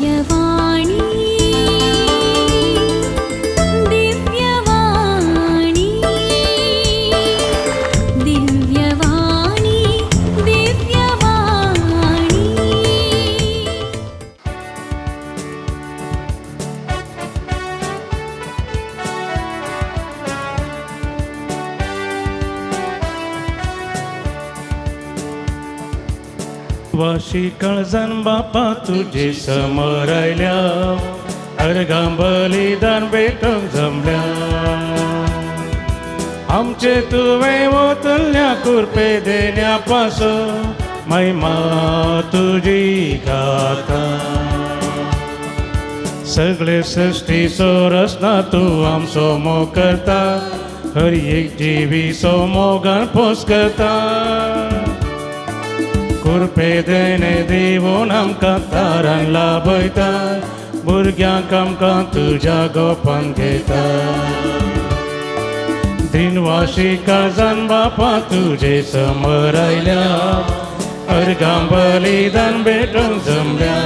दिव्यवाणी दिव्यवाणी दिव्यवाणी दिव्यवाणी। वाशी काळजान बापा तुझे समोर आयल्या, अर्घां बलिदान भेटूंक जमल्या। आमचे तुवें वतल्या कुरपे देण्या पासून महिमा तुजी गाता। सगळे सृश्टीचो रचना तूं आमचो मोग करता, हर एक जिवीचो मोगान पोस करता। कुरपे देणे दिवन आमकां तारान लाभयता, भुरग्यांक आमकां तुज्या गोपान घेता। दिनवाशी काळजान बापा तुजे समोर आयल्या, अर्घां बलिदान भेटूंक जमल्या।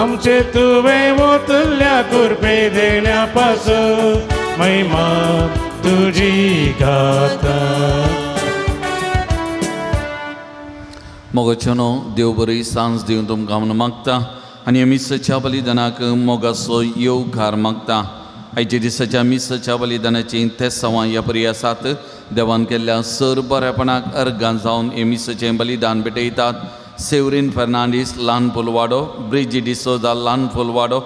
आमचे तुवें वतल्या कुरपे देण्या पासून महिमा तुजी गाता। मोगाच्यानो देव बरी सांज दिवन तुमकां म्हणून मागता आनी मिसाच्या बलिदानाक मोगाचो येवकार मागता। आयच्या दिसाच्या मिसाच्या बलिदानाची तेसांवां ह्या परी आसात। देवान केल्ल्या सर बरेपणाक अर्गां जावन हे मिसाचें बलिदान भेटयतात। सेवरीन फर्नांडीस ल्हान फुलवाडो, ब्रिजी डिसोजा ल्हान फुलवाडो,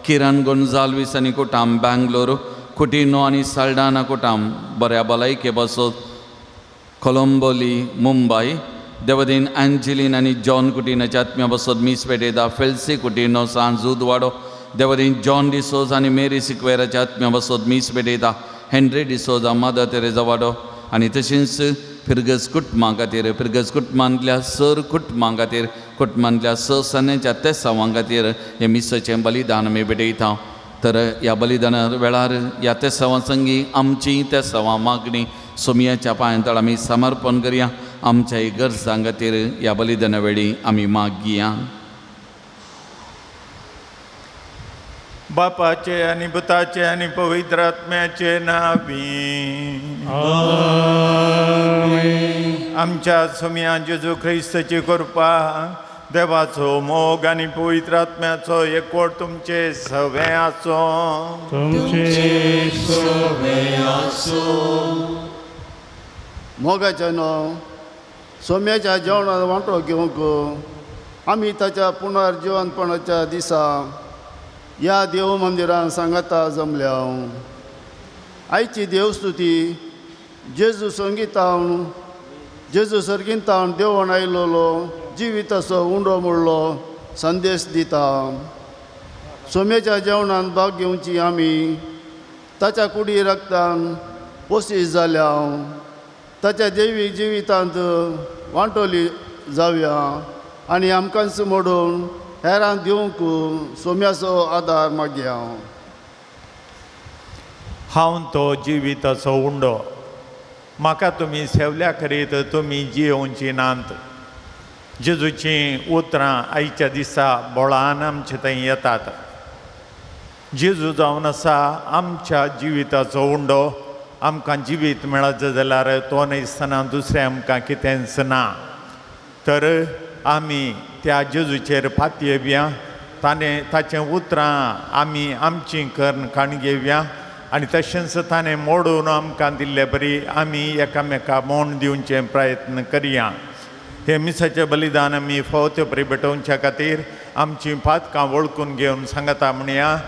किरण गोंजाल्वीस आनी कुटाम बेंगलोर, कुटिनो आनी साल्डाना कुटाम बऱ्या भलायके बसत कोलंबोली मुंबय, देवदीन एंजेलीन आनी जॉन कुटिनाच्या आत्म्या बसत मीस पेटेदा फेल्सी कुटिनो सांजूदवाडो, देवदीन जॉन डिसोज आनी मेरी सिक्वेराच्या आत्म्या बसत मीस पेटेदा हेनरी डिसोजा मदर तेरेजा वाडो आनी तशेंच फिरगज कुटुंबा खातीर, फिरगज कुटुंबांतल्या सर कुटुंबां खातीर, कुटुंबांतल्या स सन्याच्या तेसांवां खातीर हें मिसाचें बलिदान आमी भेटयता। तर ह्या बलिदाना वेळार ह्या तेसांवां संगी आमची तेसांवां मागणी सोमयाच्या पांयांतळ आमी समर्पण करया। आमच्या गरजां खातीर ह्या बलिदाना वेळी आमी मागया। बापाचे आनी पुताचे आनी पवित्र आत्म्याचे नावी आमेन। आमच्या सोमया जेजू ख्रिस्ताची कृपा, देवाचो मोग आनी पवित्र आत्म्याचो एकवट तुमचे सवे आसो। तुमचे सवे आसो। मोगाच्या न्हू सोम्याच्या जेवणात वांटो घेवंक आमी ताच्या पुनर्जिवनपणाच्या दिसा ह्या देव मंदिरान सांगाता जमल्या। आयची देवस्तुती जेजू संगितावन जेजू सर्गींतावन देवण आयलोलो जिविताचो उंडो मोडलो संदेश दिता। सोम्याच्या जेवणान भाग घेवची आमी ताच्या कुडी रक्तान पोशीस जाल्या, ताच्या देवी जिवितांत वांटोली जावया आनी आमकांच मोडून हेरांक दिवंक सोम्याचो आदार मागया। हांव तो जिविताचो उंडो, म्हाका तुमी सेवल्या करीत तुमी जियोवची नात। जेजूचीं उतरां आयच्या दिसा बोळान आमचे थंय येतात। जेजू जावन आसा आमच्या जिविताचो उंडो। आमकां जिवीत मेळत जाल्यार तो नासतना दुसरें आमकां कितेंच ना। तर आमी त्या जेजूचेर फातयेवया, ताणें ताचें उतरां आमी आमचीं करून काण घेवया आनी तशेंच ताणें मोडून आमकां दिल्ले बरी आमी एकामेका मोण दिवचे प्रयत्न करया। हे मिसाचें बलिदान आमी फावते परी भेटोवच्या खातीर आमचीं पातकां वळखून घेवन सांगता म्हणया,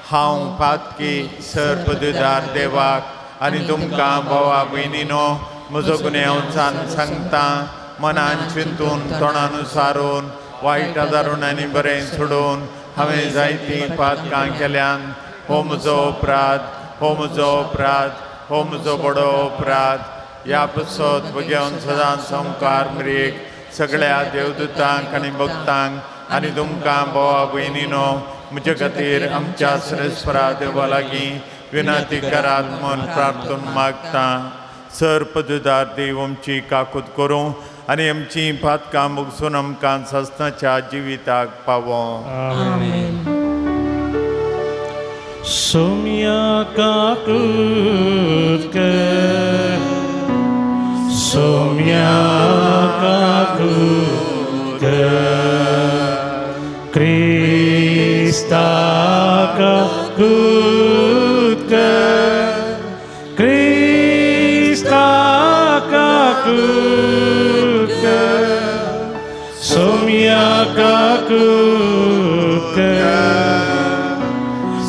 हांव पातकी सर पदवीदार देवाक आनी तुमकां भावा भयणीनो म्हजो गुन्यांव सांगता, मनान चिंतून तोंडान सारून वायट आदारून आनी बरें सोडून हांवें जायतीं पातकां केल्यान। हो म्हजो अपराध, हो म्हजो अपराध, हो म्हजो बडो अपराध। ह्या पसत भुरग्यान सदांच संवकार मरेक सगळ्या देवदूतांक आनी भक्तांक आनी तुमकां भावा भयणीनो म्हजे खातीर आमच्या सरेस्वरा देवा लागीं विनंती करात म्हूण प्रार्थून मागता। सर पदवीदार देव आमची काकूत करूं आनी आमची पातकां मुगसून आमकां सासणाच्या जिविताक पावो. सोम्या काकूत कर, सोम्या काकूत कर, क्रिस्ता काकूत कर, क्रिस्ता काकूत कर, सोम्या काकूत कर,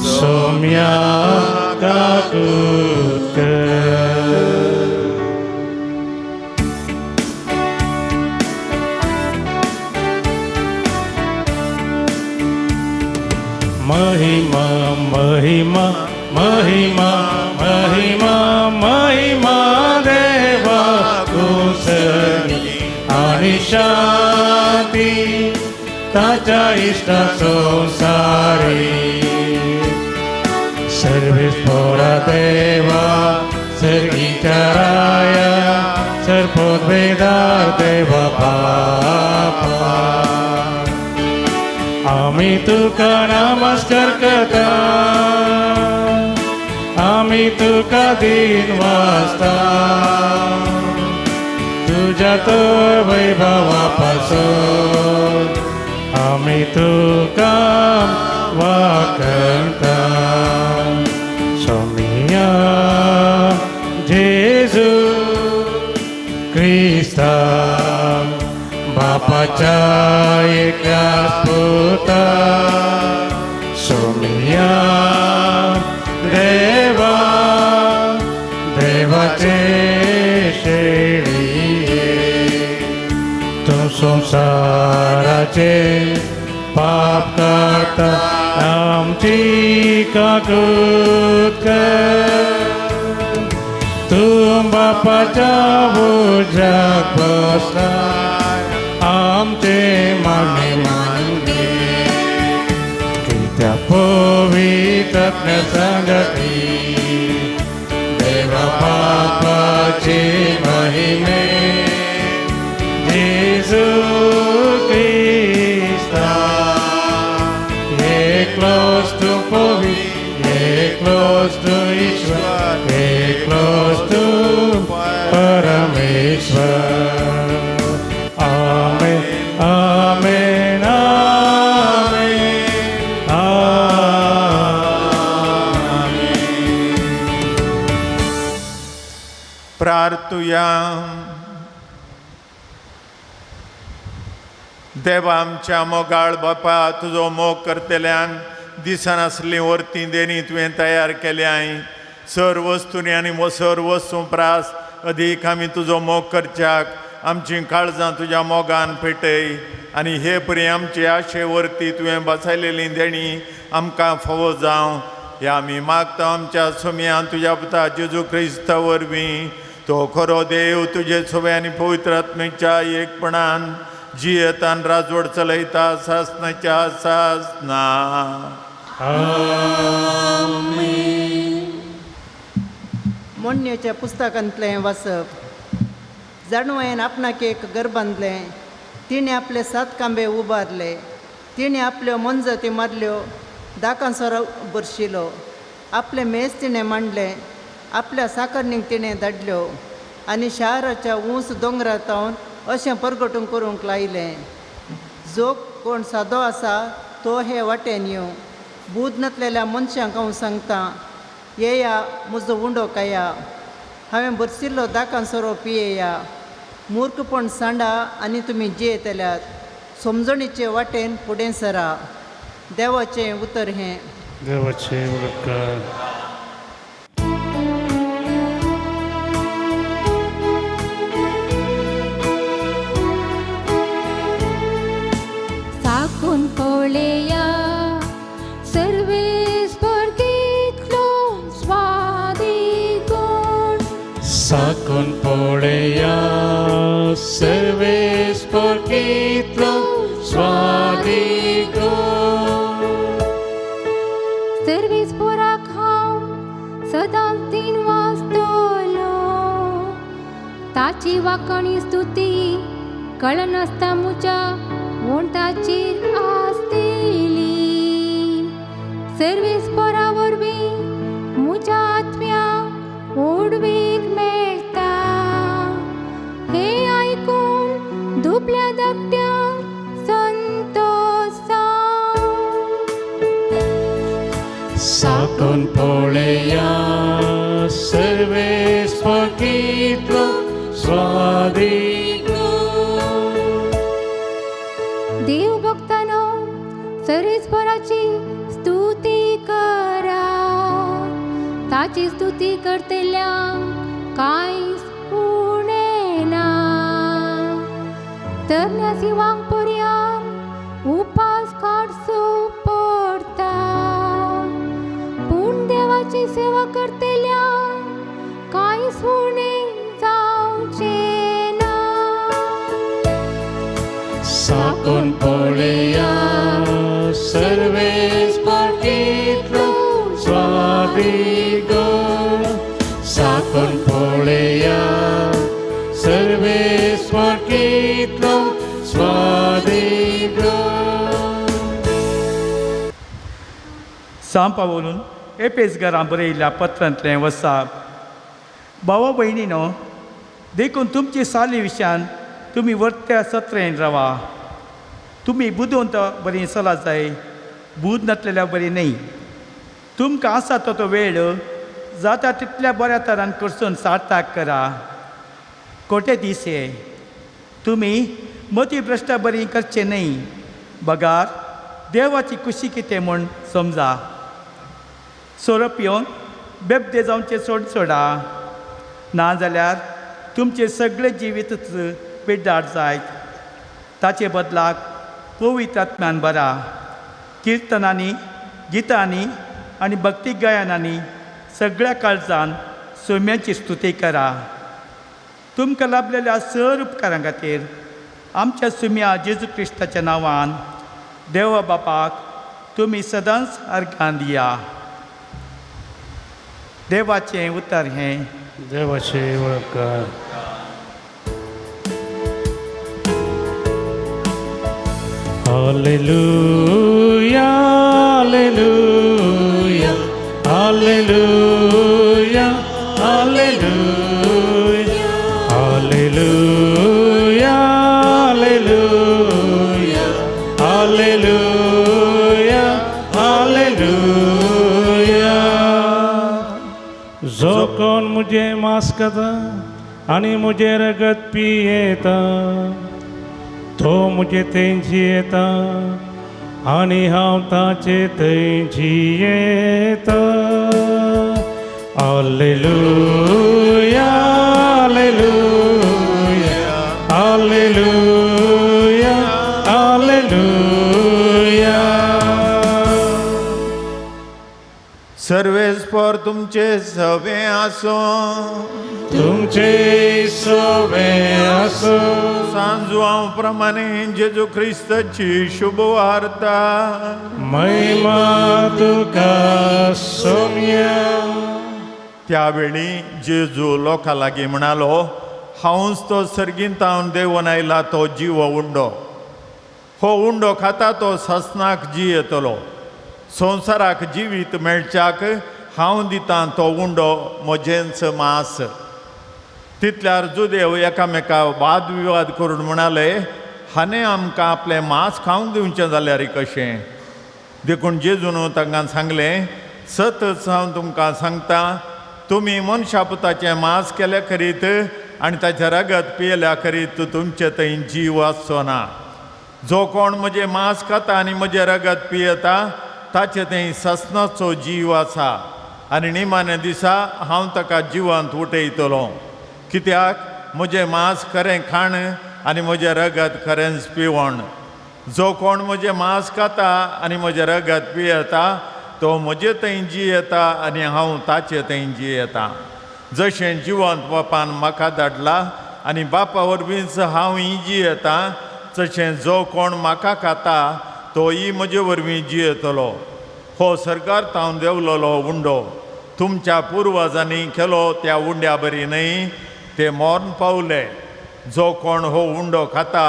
सोम्या काकूत कर. महिमा महिमा महिमा महिमा महिमा देवा कुसरी आणि शांती ताच्या इष्टा संसारी. सर्वेस्पोरा देवा सर्गीच्या राया सर्पोद्वेदार देवा बापा, आम्ही तुका नमस्कार करता, आम्ही तुका दिन वाजता, तुझ्या तो वैभवापासून आम्ही तुका वाकणता. सोमिया जेजू क्रिस्ता बापाच्या एकल्या पुता, सोमिया देवा देवाचे शेळये, तूं संवसाराचे पाप काडटा आमची काकूत कर, तूं बापाच्या उज्याक बसला आमचे मागणे मानगे, कित्या पवित्र संगती देवा बापाचे महिमे जेजू क्रिस्ता, एकलोच तूं पवित्र, एकलोच तूं ईश्वर, एकलोच तूं परमेश्वर. आमेन आमेन आमेन आमेन. प्रार्थुया. देवा आमच्या मोगाळ बापा, तुजो मोग करतल्यांक दिसनासली वरती देणी तुवें तयार केल्याय. सर वस्तूंनी आनी सर वस्तू प्रास अदीक आमी तुजो मोग करच्याक आमची काळजां तुज्या मोगान पेटय आनी हे परी आमचे आशे वरती तुवें बसयलेली देणी आमकां फावो जावं ह्या आमी मागता आमच्या सोम्यान तुज्या पुता जेजू क्रिस्ता वरवीं. तो खरो देव तुजे सोबे आनी पवित्र आत्मेच्या एकपणान जियेतान राजवट चलयता सासनाच्या सासना. मोडणेच्या पुस्तकांतलें वाचप. जाणवयन आपणाक एक घर बांदलें, तिणें आपले 7 खांबे उबारले, तिणें आपल्यो मोनजाती मारल्यो, दाकांसोरो बरशिलो, आपलें मेज तिणें मांडलें, आपल्या साकरणीक तिणें धाडल्यो आनी शाराच्या ऊंच दोंगरार तावन अशें परगटून करूंक लायलें. जो कोण सादो आसा तो हे वाटेन येवं, बूद नासलेल्या मनशांक हांव सांगता, येया म्हजो उंडो खाया, हांवें बरसिल्लो दाकां सोरो पियेया, मूर्खपण सांडा आनी तुमी जियेतल्यात, समजणीचे वाटेन फुडें सरा. देवाचें उतर हें. देवाचें उपकार. साकून पळया सर्वेस्पर कितलो स्वादीकोण, साकून पळया सर्वेस्पर कितलो स्वादीकोण, सर्वेस्पराक हांव सदांच दिन वाचतलो, ताची वाकणी स्तुती कळनासता म्हज्या वोंटाचेर आसतली. सर्वेस्परा वरवीं म्हज्या आत्म्याक ओडवीक मेळटा. हें आयकून दुबल्या धाकट्यांक संतोश जावं. साकून पळया सर्वेस्पर कितलो स्वादीक. देव भक्तानो सर्वेस्पराची स्तुती करा. ताची स्तुती करतल्यांक कांयच उणें ना. तरण्या जिवांक पर्यान उपास काडचो पडटा, पूण देवाची सेवा करतल्यांक कांयच उणें जावचें ना. साकून पळया सर्वेस्पर कितलो स्वादीक. साकून पळया सर्वेस्पर कितलो स्वादीक. सांव पावलून एपेसगरां बरयल्ल्या पत्रांतलें वसाप. भावा भयणीनो, देखून तुमची साली विशयान तुमी वर्त्या सत्रेन रावा. तुमी बुदवंत बरी चला जाय, बूद नासलेल्या बरी न्हय. तुमकां आसा तो तो वेळ जाता तितल्या बऱ्या तरान करसून सार्थक करा. कोटे दीस हे तुमी मती भ्रश्ट बरी करचे न्हय, बगार देवाची खुशी कितें म्हूण समजा. सोरो पिवन बेबदे जावचें सोड सोडा, नाजाल्यार तुमचें सगळें जिवीतच पिड्ड्यार जायत. ताचे बदलाक पवित्र आत्म्यान बरा किर्तनांनी, गितांनी आनी भक्ती गायनांनी सगळ्या काळजान सोम्याची स्तुती करा. तुमकां लाभलेल्या सर उपकारां खातीर आमच्या सुम्या जेजू क्रिस्ताच्या नांवान देवा बापाक तुमी सदांच अर्घां दिया. देवाचें उतर हें. देवाचे उपकार. Hallelujah, hallelujah, hallelujah, hallelujah, hallelujah, hallelujah, hallelujah, hallelujah. जो कोण मुझे मांस खाता आनी मुझे रगत पियेता तो मुझे तेंची येता आनी हांव ताचे थंयची येता. Hallelujah, hallelujah, hallelujah, hallelujah. सर्वेस्पर तुमचे सवे आसूं. तुमचे सवे आसूं. सांजवां प्रमाणे जेजू क्रिस्ताची शुभवार्ता. महिमा तुका सोम्या. त्यावेळी जेजू लोकां लागीं म्हणालो, हांवच तो सर्गींतावन देंवन आयला तो जीव उंडो. हो उंडो खाता तो ससनाक जियेतलो. संवसाराक जिवीत मेळच्याक हांव दितां तो उंडो म्हजेंच मांस. तितल्यार जुदेव एकामेका वाद विवाद करून म्हणाले, हाणें आमकां आपलें मांस खावंक दिवचें जाल्यार कशें? देखून जेजून तांकां सांगलें, सतच हांव तुमकां सांगता, तुमी मनशा पुताचें मांस केल्या करीत आनी ताचें रगत पियेल्या करीत तुमचे थंय जीव आसचो ना. जो कोण म्हजें मांस खाता आनी म्हजें रगत पियेता ताचे थंय ससनाचो जीव आसा आनी निमाण्या दिसा हांव ताका जिवंत उठयतलो. कित्याक म्हजें मांस खरें खाण आनी म्हजें रगत खरेंच पिवण. जो कोण म्हजें मांस खाता आनी म्हजें रगत पियेता तो म्हजे थंय जियेता आनी हांव ताचे थंय जियेता. जशें जिवंत बापान म्हाका धाडला आनी बापा वरवींच हांव ही जियेता, तशें जो कोण म्हाका खाता तोय म्हजे वरवीं जियेतलो. हो सरकार तावन देंवलेलो उंडो तुमच्या पुर्वजांनी केलो त्या उंड्या बरी न्हय, ते मरण पावले. जो कोण हो उंडो खाता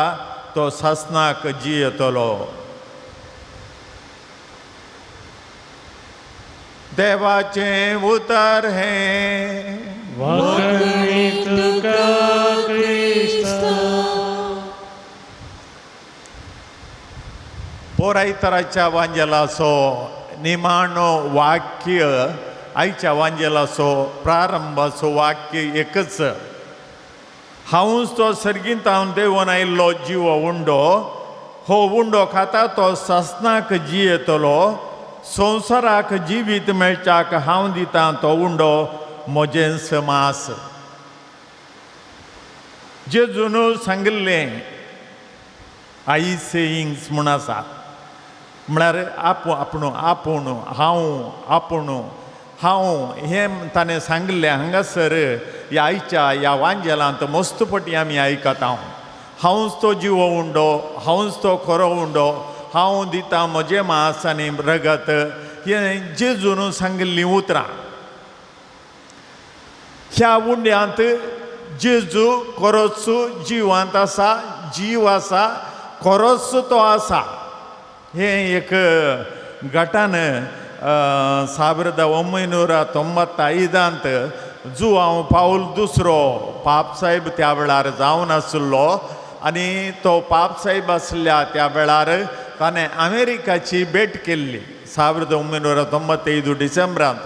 तो सासनाक जियेतलो. देवाचें उतर हें. वाकणी तुका क्रिस्ता. पोरायतराच्या वांजेलाचो निमाणो वाक्य, आयच्या वांजेलाचो प्रारंभाचो वाक्य एकच. हांवूच तो सर्गींत देंवन आयिल्लो जिवो उंडो, हो उंडो खाता तो सासनाक जियेतलो. संवसाराक जिवीत मेळच्याक हांव दितां तो उंडो म्हजेंच मास. जेजून सांगिल्लें I sayings म्हूण आसा, म्हळ्यार आपूण आपूण हांव आपूण हांव हें ताणें सांगिल्लें. हांगासर ह्या आयच्या ह्या वांजेलांत मस्त पटी आमी आयकता. हांवच तो जिवो उंडो, हांवच तो खरो उंडो, हांव दितां म्हजें मास आनी रगत, हें जेजून सांगिल्लीं उतरां. ह्या उंड्यांत जेजू खरोच जिवांत आसा, जीव आसा, खरोच तो आसा. हें एक गटान 1995 जुआंव पावल दुसरो पापसाहेब त्या वेळार जावन आशिल्लो आनी तो पापसाहेब आसल्या त्या वेळार ताणें अमेरिकाची भेट केल्ली 1995 डिसेंबरांत.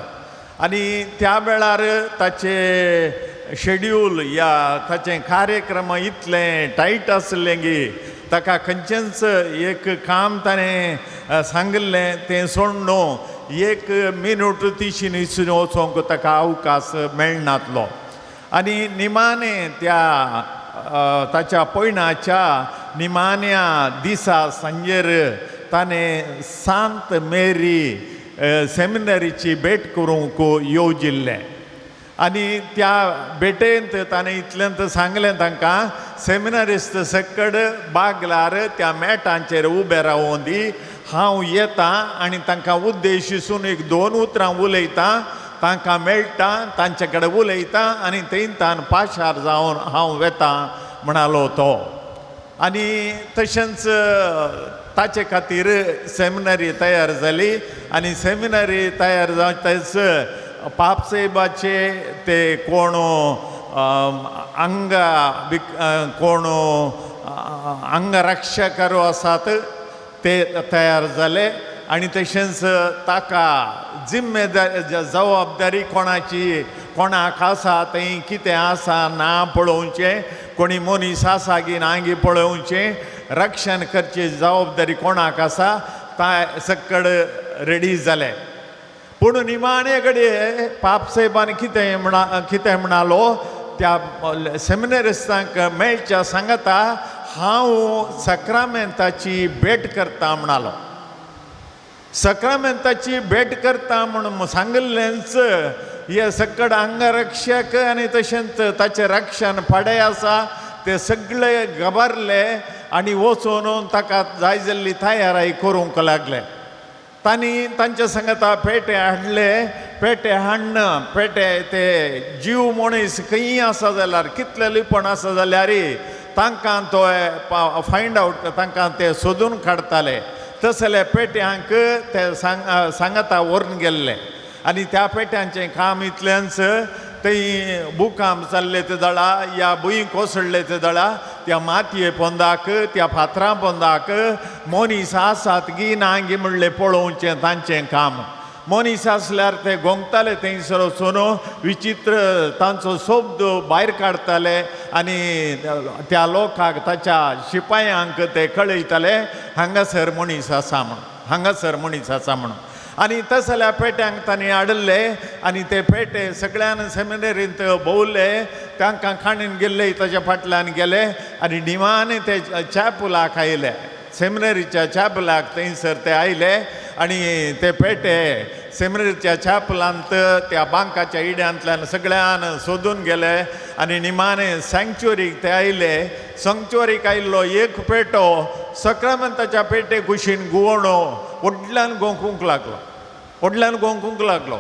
आनी त्या वेळार ताचे शेड्यूल या ताचे कार्यक्रम इतले टायट आसले की ताका खंयचेंच एक काम ताणें सांगिल्लें तें सोडून एक मिनट तिशीन इसून वचोंक ताका अवकाश मेळनातलो. आनी निमाणें त्या ताच्या पयणाच्या निमाण्या दिसा सांजेर ताणें सांत मेरी सेमिनरीची भेट करूंक येवजिल्लें. आनी त्या भेटेंत ताणें इतलेंत सांगलें तांकां, सेमिनरिस्त सकड बागलार त्या मेटांचेर उबे रावोन दी, हांव येता आनी तांकां उद्देशिसून एक दोन उतरां उलयतां, तांकां मेळटा, तांचे कडेन उलयता आनी थंयतान पाशार जावन हांव वेता म्हणालो तो. आनी तशेंच ताचे खातीर सेमिनरी तयार जाली आनी सेमिनरी तयार जावच पापसाहेबाचे ते कोण अंग कोण अंगरक्षकर आसात ते तयार जाले आनी तशेंच ताका जिम्मेदारी जबाबदारी कोणाची कोणाक आसा थंय कितें आसा ना पळोवचें, कोणी मनीस आसा की ना गी पळोवचें, रक्षण करची जबाबदारी कोणाक आसा ता सकड रेडी जाले. पूण निमाणे कडेन पापसाहेबान कितें म्हणालो त्या सेमिनरिस्तांक मेळच्या सांगता, हांव सक्रामेंताची भेट करता म्हणालो. सक्रामेंताची भेट करता म्हूण सांगिल्लेंच हे सकड अंगरक्षक आनी तशेंच ताचें रक्षण पाडे आसा ते सगळे गबारले आनी वचून ताका जाय जाल्ली तयाराय करूंक लागले. तांणी तांच्या सांगता पेटे हाडले, पेटे हाडन पेटे ते जीव मनीस खंयी आसा जाल्यार कितले लिपण आसा जाल्यार तांकां तो फायंड आवट तांकां ते सोदून काडटाले. तसले पेट्यांक ते सांगता व्हरून गेल्ले आनी त्या पेट्यांचें काम इतलेंच थंय भुकांप जाल्ले ते दळा या भूंय कोसळ्ळे ते दळा त्या मातये पोंदाक त्या फातरां पोंदाक मनीस आसात गी ना गी म्हणलें पळोवचें तांचें काम. मनीस आसल्यार ते गोंगताले थंयसर वचून विचित्र तांचो शब्द भायर काडटाले आनी त्या लोकांक ताच्या शिपायांक ते कळयताले हांगासर मनीस आसा म्हूण, हांगासर मनीस आसा म्हणून. आनी तसल्या पेट्यांक तांणी हाडिल्ले आनी ते पेटे सगळ्यान सेमिनरींत भोंवले, तांकां काणीन गेल्ले ताच्या फाटल्यान गेले आनी निमाणे ते चॅपलाक आयले, सेमिनरीच्या चॅपलाक थंयसर ते आयले आनी ते पेटे सेमिनरीच्या चॅपलांत त्या बांकाच्या इड्यांतल्यान सगळ्यान सोदून गेले आनी निमाणे सँक्चुरीक ते आयले. सँक्चुरीक आयिल्लो एक पेटो सक्रामेंताच्या पेटे कुशीन गुवणो व्हडल्यान गोंकूंक लागलो, व्हडल्यान गोंकूंक लागलो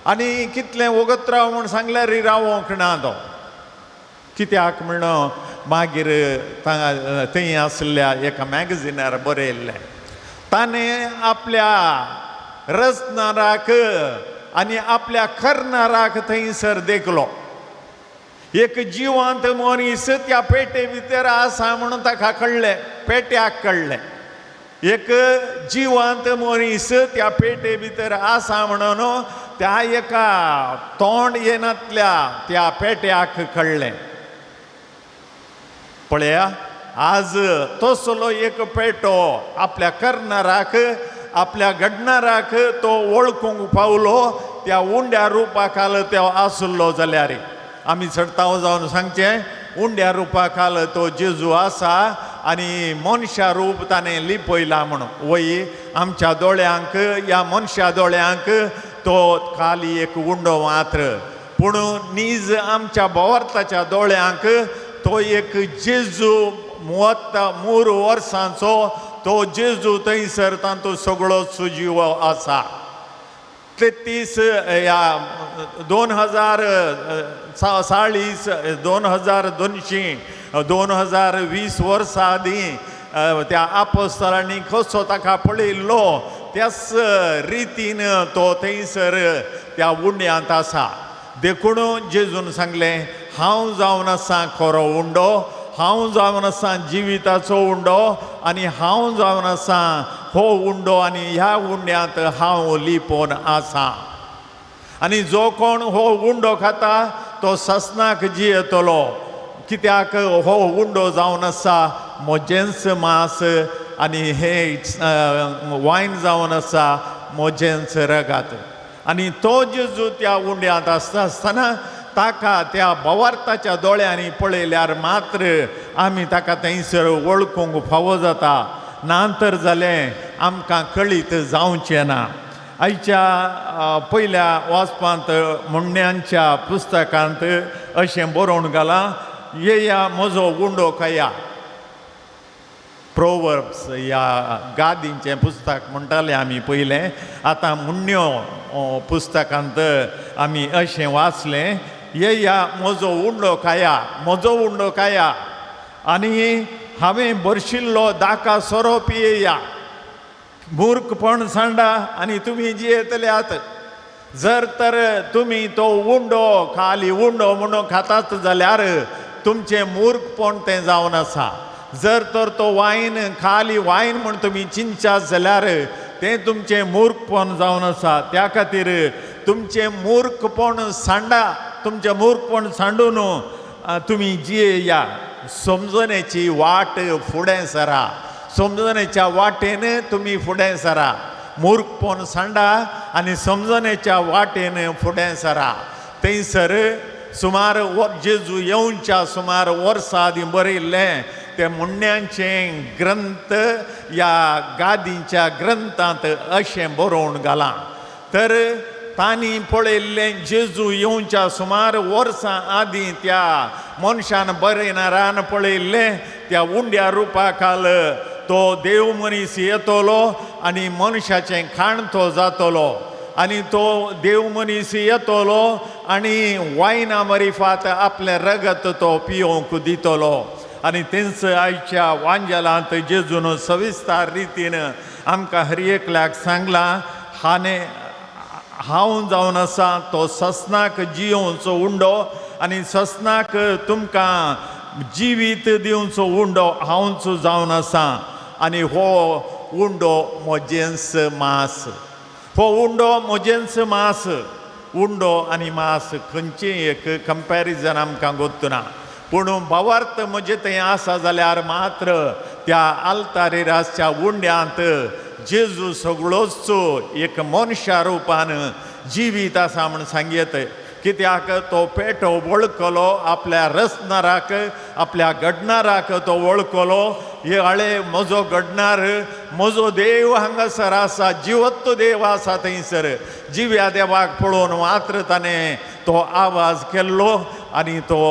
आनी कितलें वगत राव म्हूण सांगल्यार रावोंक ना तो. कित्याक म्हण मागीर थंय आसल्या एका मॅगझिनार बरयल्लें. ताणें आपल्या रचणाराक आनी आपल्या करणाराक थंयसर देखलो. एक जिवंत मनीस त्या पेटे भितर आसा म्हणून ताका कळ्ळें, पेट्याक कळ्ळें. एक जिवंत मनीस त्या पेटे भितर आसा म्हणून त्या एका तोंड येनातल्या त्या पेट्याक कळ्ळें. पळया आज तसलो एक पेटो आपल्या करणाराक आपल्या घडणाराक तो वळखूंक पावलो. त्या उंड्या रुपा खाल तो आसलो जाल्यार आमी चडताव जावन सांगचें उंड्या रुपा खाल तो जेजू आसा आनी मनशा रूप ताणें लिपयलां म्हणून. वय आमच्या दोळ्यांक ह्या मनशा दोळ्यांक तो खाली एक उंडो मात्र, पूण नीज आमच्या भोवर्ताच्या दोळ्यांक तो एक जेजू मुवत्ता 3 वर्सांचो तो जेजू थंयसर तांतूं सगळो सुजीव आसा. 33 ह्या 2040 2200 2020 वर्सां आदीं त्या आपोस्तलांनी कसो ताका पळयल्लो त्याच रितीन तो थंयसर त्या उंड्यांत आसा. देखून जेजून सांगलें हांव जावन आसा खरो उंडो, हांव जावन आसा जिविताचो उंडो आनी हांव जावन आसा हो उंडो आनी ह्या उंड्यांत हांव लिपोवन आसा. आनी जो कोण हो उंडो खाता तो ससनाक जियेतलो, कित्याक हो उंडो जावन आसा म्हजेंच मांस आनी हे वायन जावन आसा म्हजेंच रगात. आनी तो जेजू त्या उंड्यांत आसता आसतना ताका त्या भवार्थाच्या दोळ्यांनी पळयल्यार मात्र आमी ताका थंयसर वळखूंक फावो जाता, ना तर जालें आमकां कळीत जावचें ना. आयच्या पयल्या वाचपांत म्हणण्यांच्या पुस्तकांत अशें बरोवन घालां, येया म्हजो उंडो खाया. प्रोवर्ब्स ह्या गादींचें पुस्तक म्हणटाले आमी पयलें, आतां म्हणण्यो पुस्तकांत आमी अशें वाचलें, येया म्हजो उंडो खाया, म्हजो उंडो खाया आनी हांवें भरशिल्लो दाका सोरो पियेया. मूर्खपण सांडा आनी तुमी जियेतल्यात. जर तर तुमी तो उंडो खाली उंडो म्हणून खातात जाल्यार तुमचें मूर्खपण तें जावन आसा. जर तर तो वायन खाली वायन म्हूण तुमी चिंतशात जाल्यार तें तुमचें मूर्खपण जावन आसा. त्या खातीर तुमचें मूर्खपण सांडा, तुमचें मूर्खपण सांडून तुमी जियेया. समजणेची वाट फुडें सरा, समजणेच्या वाटेन तुमी फुडें सरा. मूर्खपण सांडा आनी समजणेच्या वाटेन फुडें सरा. थंयसर सुमार जेजू येवच्या सुमार वर्सां आदीं बरयल्लें तें म्हणण्यांचें ग्रंथ ह्या गादींच्या ग्रंथांत अशें बरोवन घालां. तर तांणी पळयल्लें जेजू येवच्या सुमार वर्सां आदीं त्या मनशान बरयणारान पळयल्लें त्या उंड्या रुपा खाल तो देव मनीस येतलो आनी मनशाचें खाण तो जातलो आनी तो देव मनीस येतलो आनी वायना मरिफात आपलें रगत तो पियोवंक दितलो. आनी तेंच आयच्या वांजेलांत जेजून सविस्तार रितीन आमकां हर एकल्याक सांगलां, हाणें हांव जावन आसा तो ससनाक जियोवचो उंडो आनी ससनाक तुमकां जिवीत दिवचो उंडो हांवच जावन आसा. आनी हो उंडो म्हजेंच मांस, हो उंडो म्हजेंच मांस. उंडो आनी मांस खंयचें एक कंपॅरिजन आमकां गोत्तना, पूण भावार्थ म्हजें थंय आसा जाल्यार मात्र त्या आल्तारीर आसच्या उंड्यांत जेजू सगळोच एक मनशा रुपान जिवीत आसा म्हूण सांगयत. कित्याक तो पेटो वळखलो आपल्या रचणाराक, आपल्या घडणाराक तो वळखलो. हे आळे म्हजो घडणार, म्हजो देव हांगासर आसा, जिवत्त देव आसा थंयसर. जिव्या देवाक पळोवन मात्र ताणें तो आवाज केल्लो आनी तो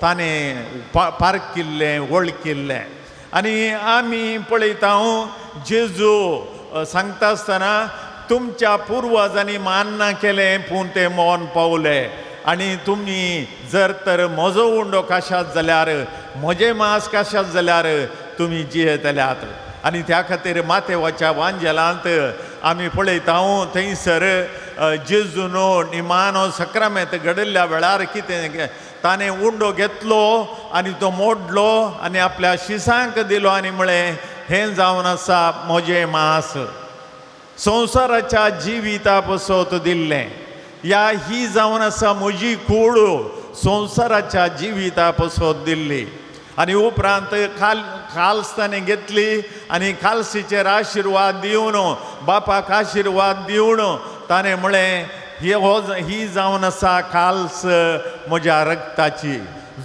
ताणें पारखिल्लें, वळखिल्लें. आनी आमी पळयता जेजू सांगता आसतना तुमच्या पुर्वजांनी मान्ना केलें पूण ते मौन पावले, आनी तुमी जर तर म्हजो उंडो खाशात जाल्यार म्हजें मांस खाशात जाल्यार तुमी जियेतल्यात. आनी त्या खातीर मातेवाच्या वांजेलांत आमी पळयता थंयसर जेजून निमानो सक्रामेंत घडिल्ल्या वेळार कितें ताणें उंडो घेतलो आनी तो मोडलो आनी आपल्या शिसांक दिलो आनी म्हळें हें जावन आसा म्हजें मांस संवसाराच्या जिविता पसत दिल्लें, या ही जावन आसा म्हजी कूड संवसाराच्या जिविता पसत दिल्ली. आनी उपरांत खाल्स ताणें घेतली आनी खालसीचेर आशिर्वाद दिवन बापाक आशिर्वाद दिवन ताणें म्हळें ही जावन आसा खाल्स म्हज्या रक्ताची,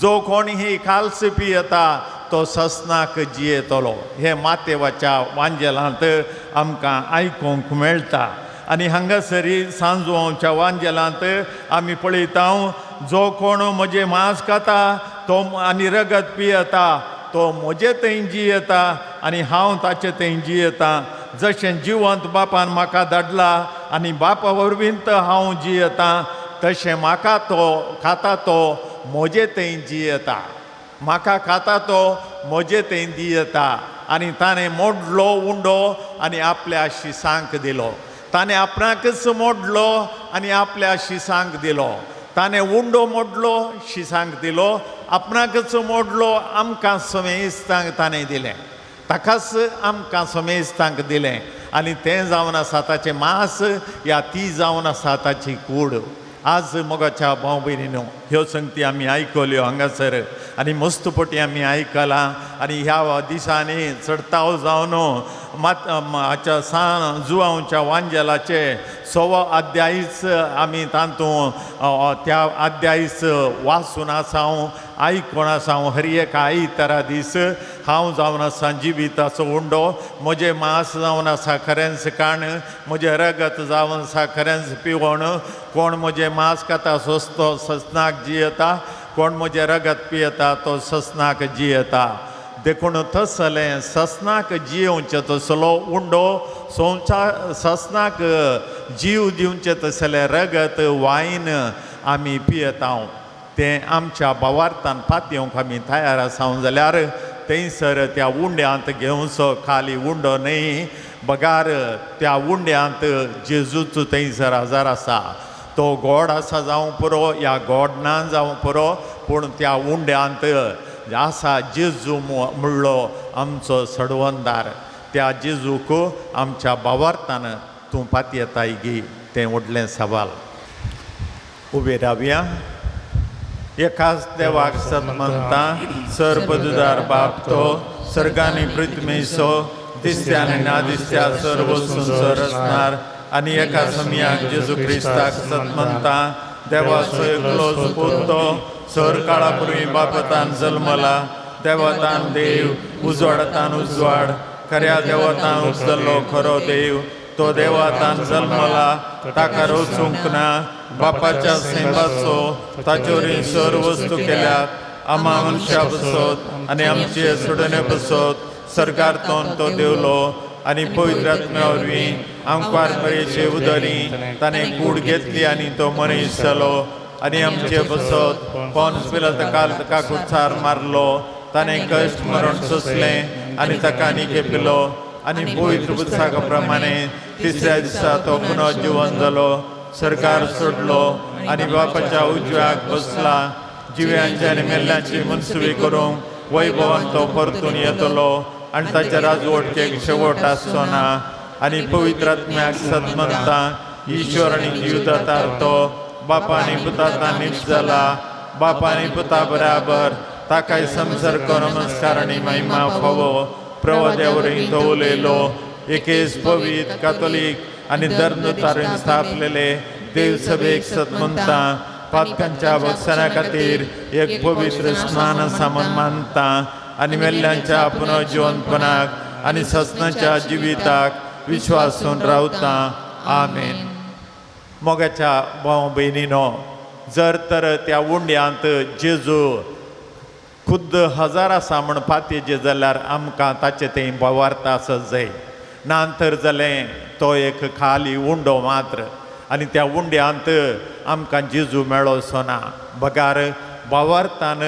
जो कोण ही खाल्स पियेता तो ससनाक जियेतलो. हें मातेवाच्या वांजेलांत आमकां आयकूंक मेळटा. आनी हांगासरी सांजवांच्या वांजेलांत आमी पळयता जो कोण म्हजें मांस खाता तो आनी रगत पियेता तो म्हजे थंय जियेता आनी हांव ताचे थंय जियेता. जशें जिवंत बापान म्हाका धाडला आनी बापा वरवीं हांव जियेता तशें म्हाका तो खाता तो म्हजे थंय जियेता, म्हाका खाता तो म्हजे थंय जियेता. आनी ताणें मोडलो उंडो आनी आपल्या शिसांक दिलो. ताणें आपणाकच मोडलो आनी आपल्या शिसांक दिलो. ताणें उंडो मोडलो शिसांक दिलो, आपणाकच मोडलो आमकां समेस्तांक ताणें दिलें, ताकाच आमकां समेस्तांक दिलें. आनी तें जावन आसा ताचें मांस या ती जावन आसा ताची कूड. आज मोगाच्या भाव भयणीनो ह्यो संगती आमी आयकल्यो हांगासर आनी मस्त पटी आमी आयकलां. आनी ह्या दिसांनी चडताव जावन मात हाच्या सान जुवांवच्या वांजेलाचे 1.25 अध्यायच आमी तातूंत त्या अध्यायच वाचून आसा हांव, आयकून आसा हांव. हर एक आयतारा दीस हांव जावन आसा जिविताचो उंडो, म्हजें मांस जावन आसा खरेंच काण, म्हजें रगत जावन आसा खरेंच पिवण. कोण म्हजें मांस खाता सोसतो ससनाक जियेता, कोण म्हजें रगत पियेता तो ससनाक जियेता. देखून तसलें ससनाक जियोवचें तसलो उंडो संवसार ससनाक जीव दिवचें तसलें रगत वायन आमी पियेता. तें आमच्या भावार्थान पातयेवंक आमी तयार आसा जाल्यार थंयसर त्या उंड्यांत घेवचो खाली उंडो न्हय बगार त्या उंड्यांत जेजूच थंयसर हजर आसा. तो गोड आसा जावं पुरो या गोड ना जावं पुरो, पूण त्या उंड्यांत आसा जेजू म्हणलो आमचो सडवंदार. त्या जेजूक आमच्या भावार्थान तूं पातयेताय गी तें व्हडलें सवाल. उबे रावया. एकाच देवाक सत मानता, सर्वजुदार बाप तो सर्गानी पृथ्वीचो दिसत्या आनी ना दिसत्या सर्व वस्तूंचो रचणार, आनी एका समयाक जेजू क्रिस्ताक सत मानता, देवाचो एकलोच पूत तो सर काळा पूर्वी बापतान जल्मला, देवतान देव उजवाडतान उजवाड, खऱ्या देवतान उपजल्लो खरो देव, तो देवतान जल्मला, ताका रोचूंक ना, बापाच्या सैमाचो ताचोरी सर वस्तू केल्यात, आमा मनशा बसत आनी आमचे सोडणे बसत सरकार तोन तो देवलो आनी पवित्र आत्म्या वरवीं आमकार मरेचे उदरी ताणें कूड घेतली आनी तो मनीस जालो आनी आमचे बसत पोन्स पिलात काल ताका कुचार मारलो, ताणें कश्ट मरण सोंसलें आनी ताका निखेपिलो आनी पवित्र पुस्तका प्रमाणे तिसऱ्या दिसा तो पुनः जिवन जालो, सरकार सोडलो आनी बापाच्या उजव्याक बसला, जिव्यांची आनी मेल्ल्यांची मनसुबी करूंक वैभवान तो परतून येतलो आनी ताच्या राजवटकेक शेवट आसचो ना. आनी पवित्र आत्म्याक सत मानता, ईश्वर आनी जिवदातार तो बापा आनी पुता नीच जाला, बापा आनी पुता बराबर ताकाय संसर्ग नमस्कार आनी महिमा फावो. प्रवाद्या वरवीं तो उलयलो, एकेच पवित्र कातोलीक आनी धर्म स्थापलेले देवसभेक सत मानता, पातकांच्या बक्षणा खातीर एक पवित्र स्नान सामान मानता आनी मेल्ल्यांच्या पुनर्जिवनपणाक आनी ससनाच्या जिविताक विश्वासून रावता. आमेन. मोगाच्या भाव भयणीनो, जर तर त्या उंड्यांत जेजू खुद्द हजार आसा म्हण पातयेचे जाल्यार आमकां ताचें तें भावार्थ आसत जाय. ना तर जालें तो एक खाली उंडो मात्र आनी त्या उंड्यांत आमकां जेजू मेळोसो ना, बगार भावार्थान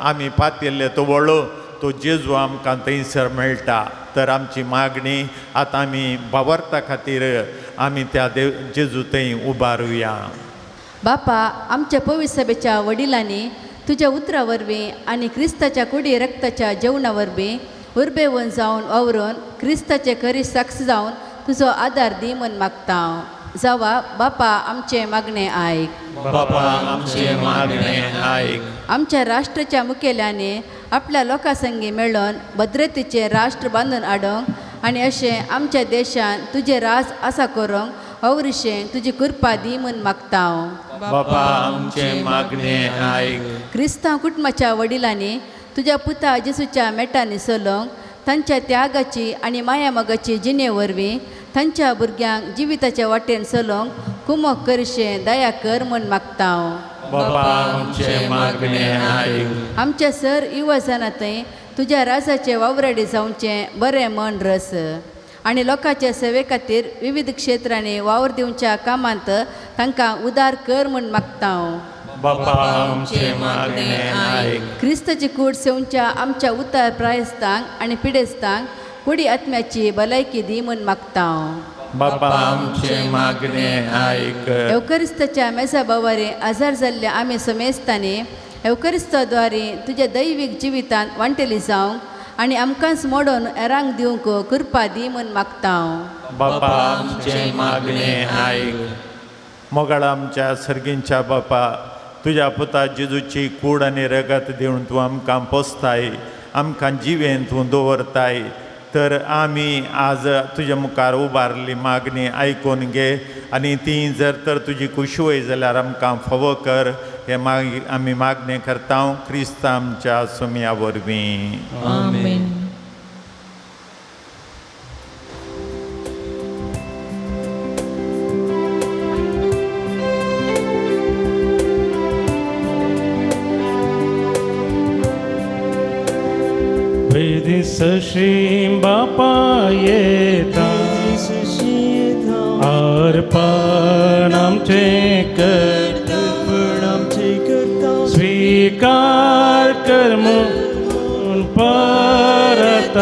आमी पातिल्ले तो वळो तो जेजू आमकां थंयसर मेळटा. तर आमची मागणी आतां आमी भावार्था खातीर आमी त्या देव जेजू थंय उबारुया. बापा, आमच्या पवित्र सभेच्या वडिलांनी तुज्या उतरा वरवीं आनी क्रिस्ताच्या कुडी रक्ताच्या जेवणा वरवीं उर्बेवन जावन वावरून क्रिस्ताचे खरी साक्ष जावन तुजो आदार दी म्हूण मागता. जावा बापा, आमचें मागणें आयक. बापा, आमचें मागणें आयक. आमच्या राष्ट्राच्या मुखेल्यांनी आपल्या लोकां संगी मेळून भद्रतेचें राष्ट्र बांदून हाडूंक आनी अशें आमच्या देशान तुजें राज आसा करूंक अवरिशें तुजी कृपा दी म्हूण मागता. बापा, आमचें मागणें आयक. क्रिस्तांव कुटुंबाच्या वडिलांनी तुज्या पुता जेसूच्या मेटांनी चलोवंक तांच्या त्यागाची आनी मायामोगाची जिणे वरवीं तांच्या भुरग्यांक जिविताच्या वाटेन चलोवंक कुमक करशें दया कर म्हूण मागता. बापा, आमचें मागणें आयक. आमच्या सर युवा जाणां थंय तुज्या राजाचे वावराडी जावचें बरें मन रस आनी लोकांच्या सेवे खातीर विविध क्षेत्रांनी वावर दिवच्या कामांत तांकां उदार कर म्हूण मागता. बापा, आमचें मागणें आयक. क्रिस्ताची कूड सेवच्या आमच्या उतार प्रायस्तांक आनी पिडेस्तांक कुडी आत्म्याची भलायकी दी म्हूण मागता. बापा, आमचें मागणें आयक. एवकरिस्ताच्या मेजा बावारी आजार जाल्ल्या आमी समेस्तांनी एवकरिस्ताद्वारे तुज्या दैवीक जिवितांत वांटेली जावंक आनी आमकांच मोडून एरांक दिवंक कृपा दी म्हूण मागता. बापा, आमचें मागणें आयक. मोगाळ आमच्या सर्गींच्या बापा, तुज्या पुता जेजूची कूड आनी रगत दिवन तूं आमकां पोसताय, आमकां जिवेन तूं दवरताय. तर आमी आज तुज्या मुखार उबारली मागणी आयकून घे आनी ती जर तर तुजी खुशी जाल्यार आमकां फावो कर. हे मागीर आमी मागणें करता क्रिस्त आमच्या सुमया वरवीं. आमेन. वेदीसशी बापा येता अर्पण आमचें करता, स्वीकार कर म्हूण परत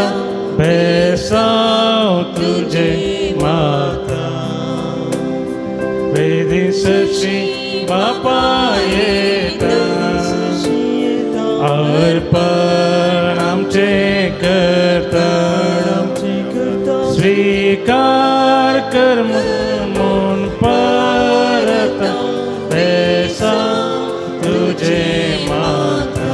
बेसांव तुजें मागता. वेदीसशी बापा येता अर्पण आमचें करता, स्वीकार कर म्हूण परत बेसांव तुजें मागता.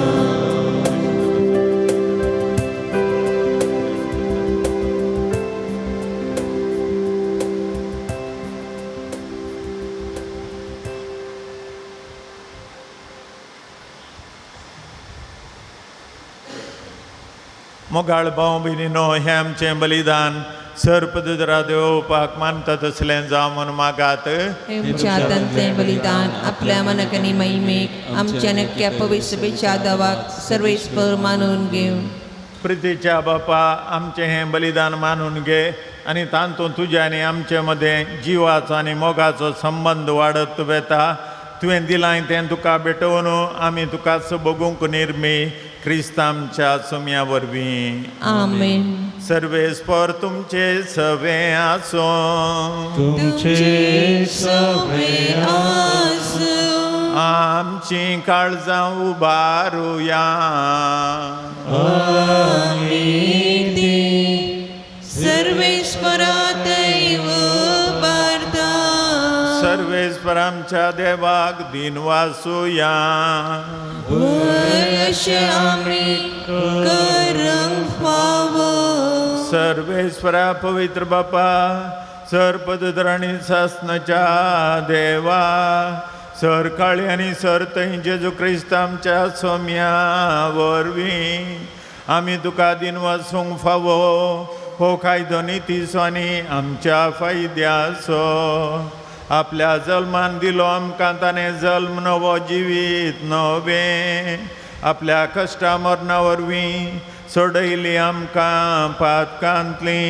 मोगाळ भाव भयणीनो, हें आमचें बलिदान सर्पदुदरा देवपाक मानता तसलें जावं म्हूण मागात. आमच्या हातांतलें बलिदान आपल्या मनाक आनी महिमेक आमच्या नक्क्या पवित्र सभेच्या दावाक सर्वेस्पर मानून घेवन. प्रितीच्या बापा, आमचें हें बलिदान मानून घे आनी तातूंत तुज्या आनी आमचे मदें जिवाचो आनी मोगाचो संबंद वाडत वेता. तुवें दिलां तें तुका भेटोवन आमी तुकाच बगूंक निर्मी क्रिस्त आमच्या सुमया वरवीं. आमेन. सर्वेस्पर तुमचे सवे आसूं, तुमचे सवे आसूं. आमची काळजां उबारुया. सर्वेस्परातैव उबारता. सर्वेस्पर आमच्या देवाक दिनवासुया. अशें आमी करूंक फावो. सर्वेस्परा पवित्र बापा, सर्पदुदर आनी सासनाच्या देवा, सर काळी आनी सर थंय जेजू क्रिस्त आमच्या सोम्या वरवीं आमी तुका दिनवासूंक फावो. हो कायदो नितीचो आनी आमच्या फायद्याचो. आपल्या जल्मान दिलो आमकां ताणें जल्म नवो जिवीत नवें. आपल्या कश्टा मरणा वरवीं सोडयली आमकां पातकांतली.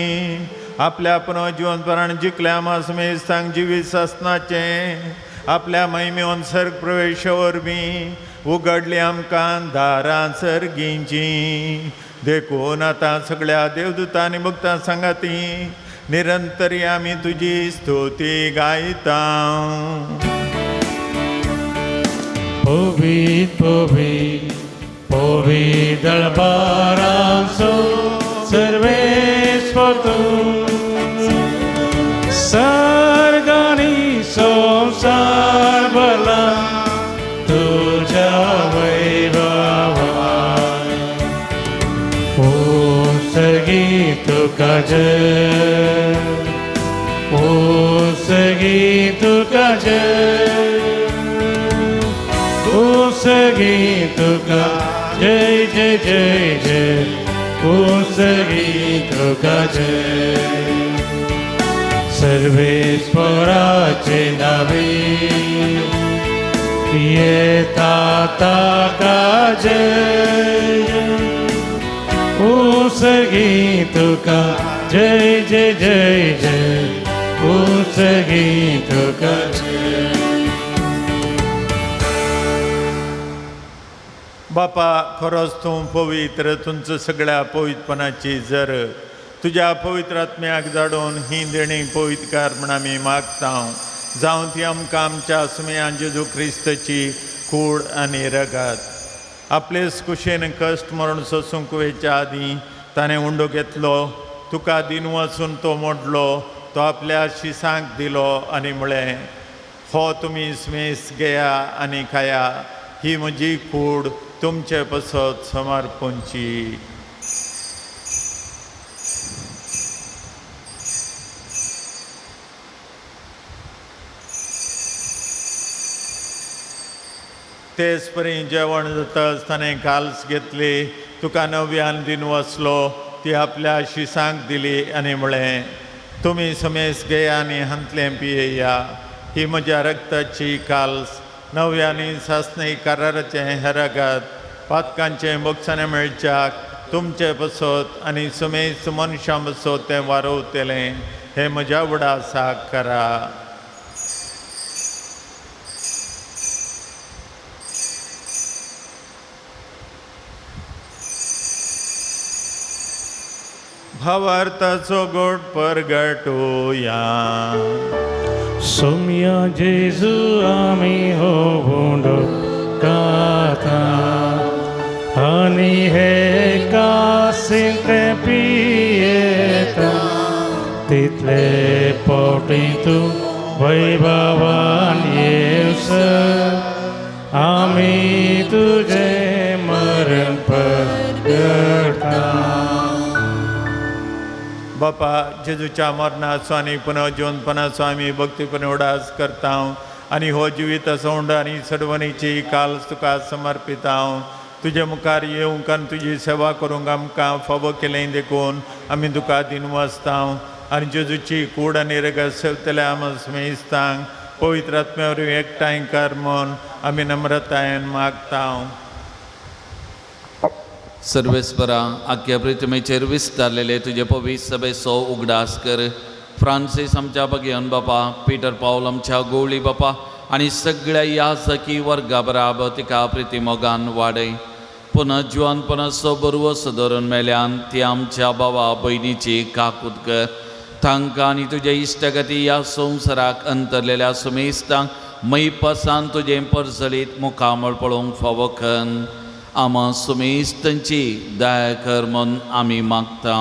आपल्या पुनर्जिवनपणान जिखल्या मासमेस्तांक जिवीत सासनाचें. आपल्या महिमेवन सर्ग प्रवेशा वरवीं उगडली आमकां दारां सर्गींची. देखून आतां सगळ्या देवदूतांनी भक्तां सांगाती निरंतरी आमी तुजी स्तुती गायता. पवित्र पवित्र पवित्र दळबारांचो सर्वेस्पर तूं, सर्गांनी संवसार भरला तुज्या वैभवान. उत्सर्गी तुका जय, उत्सर्गी तुका जय, उत्सर्गी तुका जय जय जय जय, उत्सर्गी तुका जय. सर्वेस्पराचे नावे येता ताका जय, उत्सर्गी तुका जय जय जय जय, उत्सर्गी तुका जय. बापा खरोच तूं पवित्र, तुमचं सगळ्या पवित्रपणाची जर तुज्या पवित्र आत्म्याक जाडून ही देणी पवित्रकार म्हण आमी मागता. जावं ती आमकां आमच्या सुमयान जेजू क्रिस्ताची कूड आनी रगत. आपलेच कुशेन कश्ट मरण सोसूंक वयच्या आदीं ताणें उंडो घेतलो, तुका दिन वचून तो मोडलो, तो आपल्या शिसांक दिलो आनी म्हळें, हो तुमी स्मेस घेया आनी खाया, ही म्हजी कूड तुमचे पसत समर्पणची. तेच परी जेवण जाता आसतना काल्स घेतली, तुका नव्यान दिन वसलो, ती आपल्या शिसांक दिली आनी म्हळें, तुमी समेस घेया आनी हांतलें पियेया, ही म्हज्या रक्ताची काल्स, नव्यानी सासणी कराराचें हें रगत, पातकांचें बोगसाणें मेळच्याक तुमचे पसत आनी समेस मनशां पसत तें वारवतलें, हें म्हज्या उडासाक करा. भावार्थाचो गोड परगटोया. सोम्या जेजू आमी हो उंडो खाता आनी हे कासींत पियेता, तितले पोटी तूं वैभवान येवसर आमी तुजें मरण परगटा. बापा जेजूच्या मरणाचो आनी पुनर्जीवनपणाचो आमी भक्तीपणे उडास करता आनी हो जिविताचो उंडो आनी सडवणीची काल तुका समर्पिता. तुजे मुखार येवंक आनी तुजी सेवा करूंक आमकां फावो केलें देखून आमी तुका दिनवासता. आनी जेजूची कूड आनी रगत सेवतल्या आमकां स्मेस्तांक पवित्र आत्म्या वरवीं एकठांय कर म्हूण आमी नम्रतायेन मागता. सर्वेस्परा आख्या प्रतिमेचेर विस्तारलेले तुजे पवित्र सभेचो उगडास कर. फ्रांसीस आमच्या बगयन बापा, पिटर पावल आमच्या गोवळी बापा आनी सगळ्या याजकी वर्गा बराबर तिका प्रिती मोगान वाडय. पुनः जिवानपणाचो बरवस धरून मेल्यान ती आमच्या बाबा भयणीची काकूत कर. तांकां आनी तुज्या इश्टागती ह्या संवसाराक अंतरलेल्या सुमेस्तांक मैपासान तुजें परजळीत मुखामळ पळोवंक फावो कन आमा सुमेस्तांची दया कर म्हूण आमी मागता.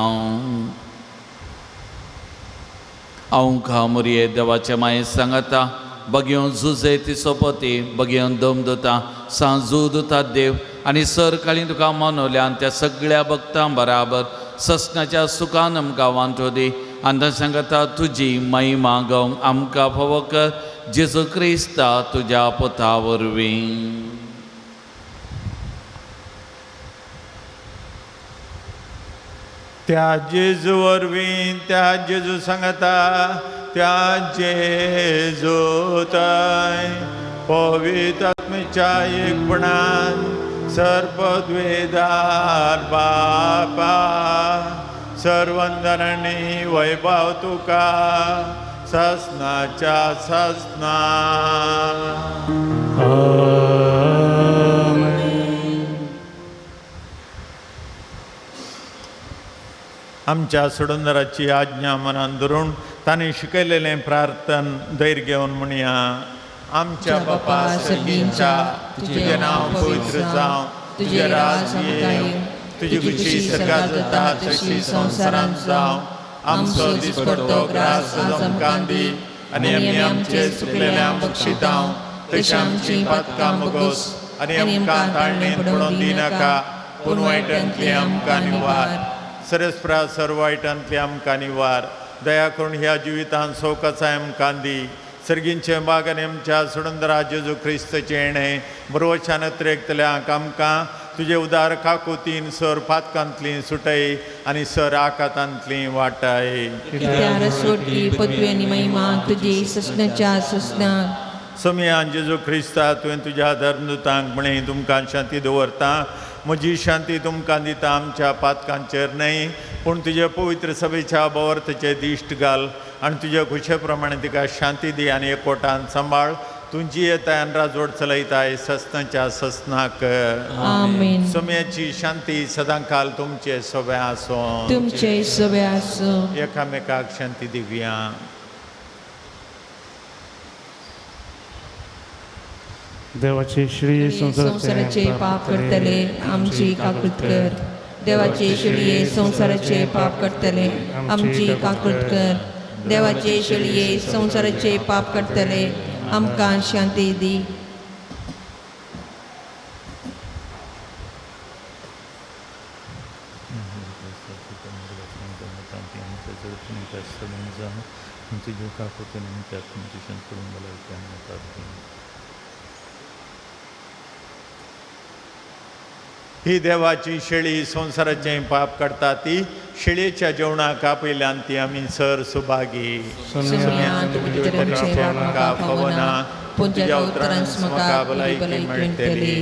हांव खामुरये देवाचे माये सांगता, बगयोन जुजे ती सोपती, बगयोन दम दिता, सांजू दिता देव आनी सरकाळी तुका मनोल्यान त्या सगळ्या भक्तां बराबर ससनाच्या सुखान आमकां वांटो दी. आनी सांगता तुजी महिमा गावंक आमकां फावो कर, जेजू क्रिस्ता तुज्या पुता वरवीं. त्या जेजू वरवीं, त्या जेजू सांगता, त्या जेजू थंय पवित्र आत्म्याच्या एकपणान सर्पद्वेदार बापा सर्वंदरणी वैभव तुका ससनाच्या ससना. आमेन. आमच्या सोडूनदाराची आज्ञा मनान धरून तांणी शिकयलेलें प्रार्थन धैर्य घेवन म्हणया. आमच्या बापा सर्गींच्या, तुजें नांव पवित्र जावं, तुजें राज येवं, तुजी खुशी सर्गात जाता तशी संवसारांत जावं. आमचो दिसपट्टो ग्रास आज आमकां दी आनी आमी आमचे चुकलेल्या बक्षितांव तशी आमची पातकां मुगोस आनी आमकां ताळणेंत पडोवन दिनाका, पूण वायटांतली आमकां निवार. सरस्प्रा सर वायटांतली आमकां निवार. दया करून ह्या जिवितांत सवकासाय आमकां दी. सर्गींचे बाग आनी आमच्या सोडंदरा जेजू क्रिस्तचें येणें बरोवच्यान अत्रेकतल्यांक आमकां तुजे उदार काकुतीन सर पातकांतली सुटय आनी सर आकातांतली वाटाय. कित्यार सोडली पदवी आनी महिमा तुजी ससनाच्या ससनाक. सोमयान जेजू क्रिस्ता, तुवें तुज्या धर्मदूतांक म्हळें, तुमकां शांती दवरता, म्हजी शांती तुमकां दिता. आमच्या पातकांचेर न्हय पूण तुजे पवित्र सभेच्या बवर्थचे दिश्ट घाल आनी तुजे खुशे प्रमाणे तिका शांती दी आनी एकवटान सांबाळ. तूं जियेताय आनी राजवट चलयताय ससनाच्या ससनाक. आमेन. सोम्याची शांती सदांकाल तुमचे सोबे आसूं. तुमचे सवे आसूं. एकामेकाक शांती दिवया. देवाची श्री संवसाराचे पाप करतले आमची काकूत कर. देवाचे शेळये संवसाराचे पाप करतले आमची काकूत कर. देवाचे शेळये संवसाराचे पाप करतले आमकां शांती दी. ही देवाची शेळी संवसाराचें पाप काडटा ती शेळयेच्या जेवणाक आपयल्यान ती आमी सर सुभागी. आमकां फावना, पूण तुज्या उतरान म्हाका भलायकी मेळटली.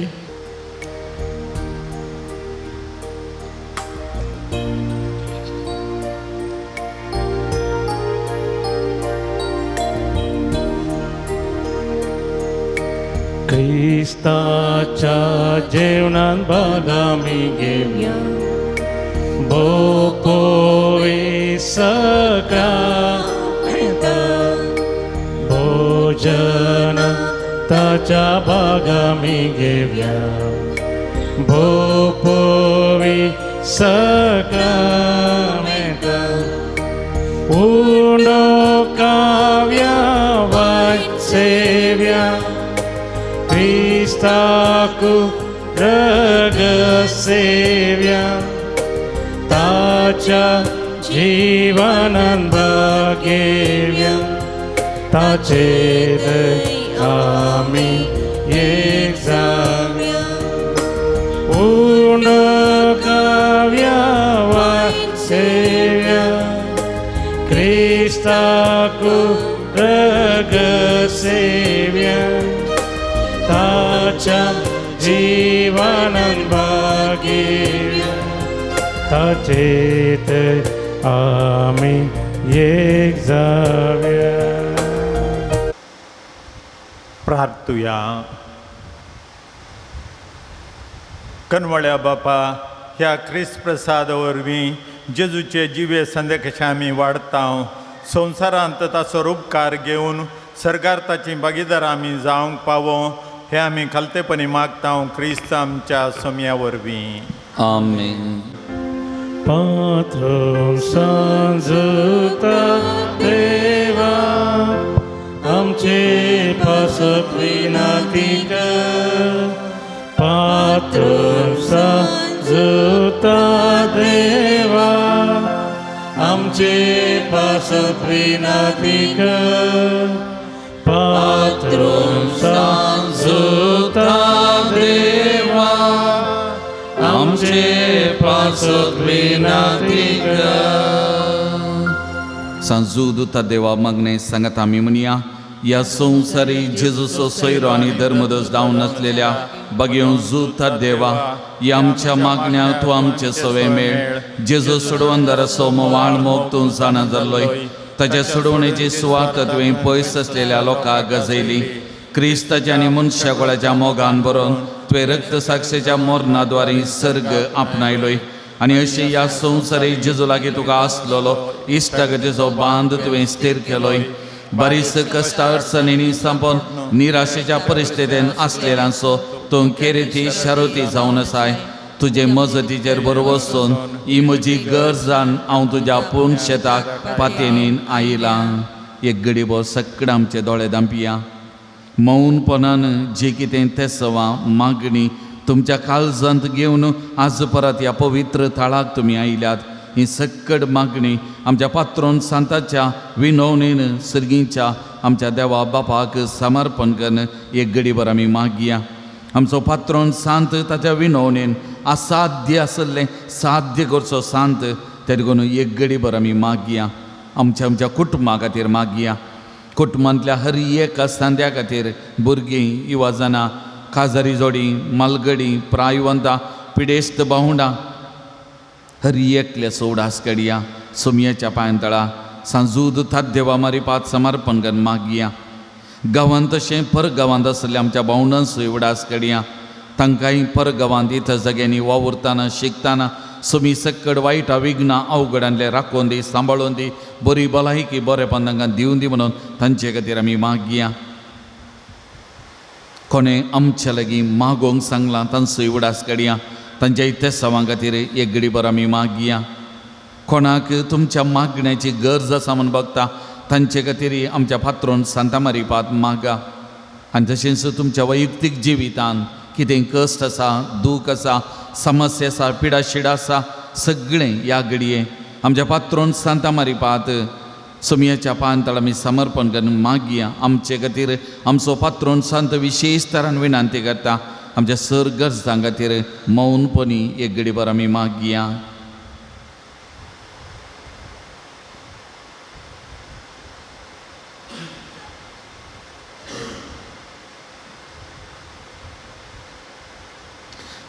क्रिस्ताच्या जेवणान भाग आमी घेवया, भोपोवी सकाळ भोजन ताच्या भाग आमी घेवया, भोपोवी सकाळ उंडो काव्या वाय सेव्या, क्रिस्ताकु रग सेव्या, ताच्या जीवनान भागेव्या, ताचे आमी एक जाव्या. उंडो काव्या वाय सेव्या, क्रिस्ताकु रग सेव्या, ताच्या जीवनान भागेव्या, ताचेत आमी एक जाव्या. प्रार्थुया. कनवळ्या बापा, ह्या क्रिस्त प्रसाद वरवीं जेजूचे जिवे संदेश आमी वाडता. संवसारांत ताचो उपकार घेवन सरकार ताची भागीदार आमी जावंक पावो हे आमी खालतेपणी मागता क्रिस्त आमच्या सोम्या वरवीं. आमेन. पात्रोम सांजुता देवा, आमचे पासत विनंती कर. पात्रोम सांजुता देवा, आमचे पासत विनंती कर. पात्रोम सांजुता देवा, आमचे पासत विनंती कर. सांजू दुता देवा मागणे सांगत आमी म्हणया, ह्या संवसारी जेजूचो सोयरो आनी धर्मदोश जावन नासलेल्या बागेवन जुता देवा, ह्या आमच्या मागण्या तूं आमचे सवे मेळ. जेजू सोडवंदाराचो मोवाळ मोग तूं जाणा जाल्लोय, ताच्या सोडवणेची सुवात तुवें पयस आसलेल्या लोकांक गजयली. क्रिस्ताच्या आनी मनशा गोळ्याच्या मोगान बरोवन तुवें रक्त साक्षेच्या मोरनाद्वारी सर्ग आपणायलोय. आनी अशें ह्या संवसारी जेजू लागीं तुका आसलेलो इश्टागतीचो बांद तुवें स्थीर केलोय. बारीस कश्टा अडचणींनी सांपोन निराशेच्या परिस्थितीन आसलेल्यांचो तूं केरेती शारुती जावन आसाय. तुजे मजतीचेर बरोबर ही म्हजी गरज जावन हांव तुज्या पूर्ण शेताक पातयेनीन आयलां. एक गडीबो सगळें आमचे दोळे धांपया. मौनपणान जे कितें तेसवां मागणी तुमच्या काळजांत घेवन आज परत ह्या पवित्र थळाक तुमी आयल्यात. ही सक्कड मागणी आमच्या पात्रोन सांताच्या विनवणीन सर्गीच्या आमच्या देवा बापाक समर्पण करून एक गडीभर आमी मागया. आमचो पात्रोन सांत ताच्या विनवणीन असाध्य आसलें साध्य करचो सांत तें देखून एक गडीभर आमी मागया. आमच्या आमच्या कुटुंबा खातीर मागया. कुटुंबांतल्या हर एक सांद्या खातीर भुरगीं युवाजनां काजारी जोडी मालगडी प्रायवंतां पिडेस्त भावंडां हर एकल्याचो उडास काडया. सोमयाच्या पांयतळा सांजूद थाद्देवा मारिपात समर्पण करून मागया. गांवांत तशें पर गांवांत आसलें आमच्या भावंडांचोय उडास काडया. तांकांय पर गांवांत इथं जाग्यांनी वावुरतना शिकतना सोमी सक्कड वायट विघ्नां अवघडांतलें राखोवन दी सांबाळून दी बरी भलायकी बरेपण तांकां दिवन दी म्हणून तांचे खातीर आमी मागया. कोणें आमच्या लागीं मागोवंक सांगलां तांचोय उडास काडया. तांच्या इत्तेसांवां खातीर एक गडीभर आमी मागया. कोणाक तुमच्या मागण्याची गरज आसा म्हूण बगता तांचे खातीर आमच्या पात्रोन सांता मारिपात मागा. आनी तशेंच तुमच्या वैयक्तीक जिवितान कितें कश्ट आसा दूख आसा समस्या आसा पिडाशिडा आसा सगळें ह्या घडये आमच्या पात्रोन सांता मारिपात सोमयाच्या पांतळ आमी समर्पण करून मागया. आमचे खातीर आमचो पात्रोन सांत विशेश तरान विनंती करता. आमच्या सर गरजां खातीर मौनपणी एक गडीभर आमी मागया.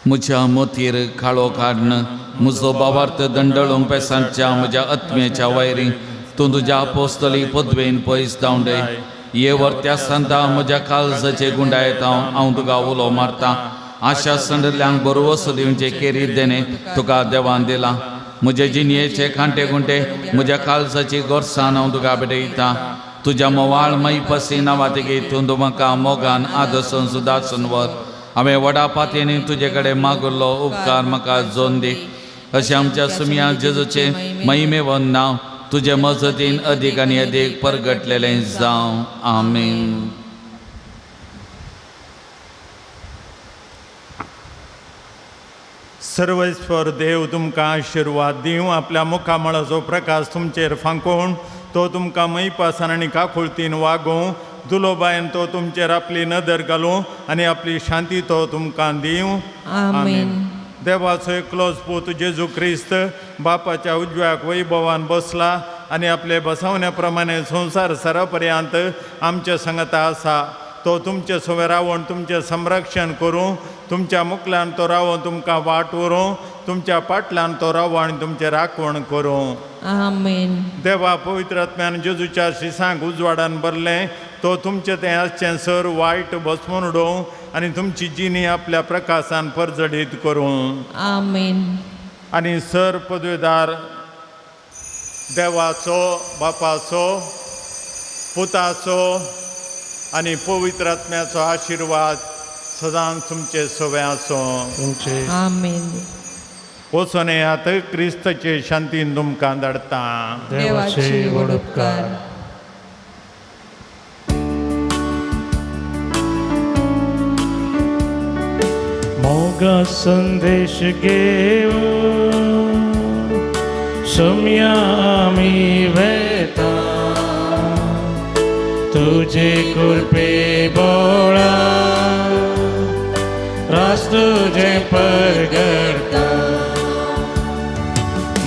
म्हज्या मोतीर काळो काडन म्हजो बावार्थ दंडळूंक पेसांच्या म्हज्या आत्म्याच्या वायरी तूं तुज्या पोस्तली पदवेन पयस धांवडय. ये वर्त्या सांता म्हज्या काळजाचे गुंडायता हांव तुका उलो मारता. आशा संडल्यांक बरवस दिवचे केरी देणे तुका देवान दिलां. म्हजे जिणयेचे कांटे गुंटे म्हज्या काळजाची गोरसान हांव तुका भेटयता. तुज्या मोवाळ मैपसी नांवा तेगी तूं म्हाका मोगान आदर्शन सुदासून वर. हांवें व्हडा पातयेनी तुजे कडेन मागुल्लो उपकार म्हाका जोन दी. अशें आमच्या सुमया जेजूचें महिमेवन नांव तुजे मजतीन अदीक आनी अदीक परगटलेलें जावं. आमेन. सर्वेस्वर देव तुमकां आशिर्वाद दिवं. आपल्या मुखामळाचो प्रकाश तुमचेर फांकोवन तो तुमकां मैपासान आनी काकुळतीन वागोवं. दुलोबायन तो तुमचेर आपली नदर घालूं आनी आपली शांती तो तुमकां दिवं. आमेन. देवाचो एकलोच पूत जेजू क्रिस्त बापाच्या उजव्याक वैभवान बसला आनी आपले बसवण्या प्रमाणे संवसार सरापर्यंत आमच्या संगता आसा. तो तुमचे सवे रावन तुमचें संरक्षण करूं. तुमच्या मुखल्यान तो रावन तुमकां वाट व्हरूं. तुमच्या पाटल्यान तो रावो आनी तुमचें राखवण करूं. आमेन. देवा पवित्र आत्म्यान जेजूच्या शिसांक उजवाडान भरलें तो तुमचें तें आसचें सर वायट भस्मून उडोवं आनी तुमची जिणी आपल्या प्रकाशान परजडीत करूं. आमेन. आनी सर पदवेदार देवाचो बापाचो पुताचो आनी पवित्र आत्म्याचो आशिर्वाद सदांच तुमचे सवे आसूं. आमेन. वचून येयात क्रिस्ताचे शांतीन तुमकां धाडटा. देवाचे व्हड उपकार. मोगा संदेश घेवन सोम्या आमी वेता. तुजे कृपे बोळा रास तुजें परगडटा.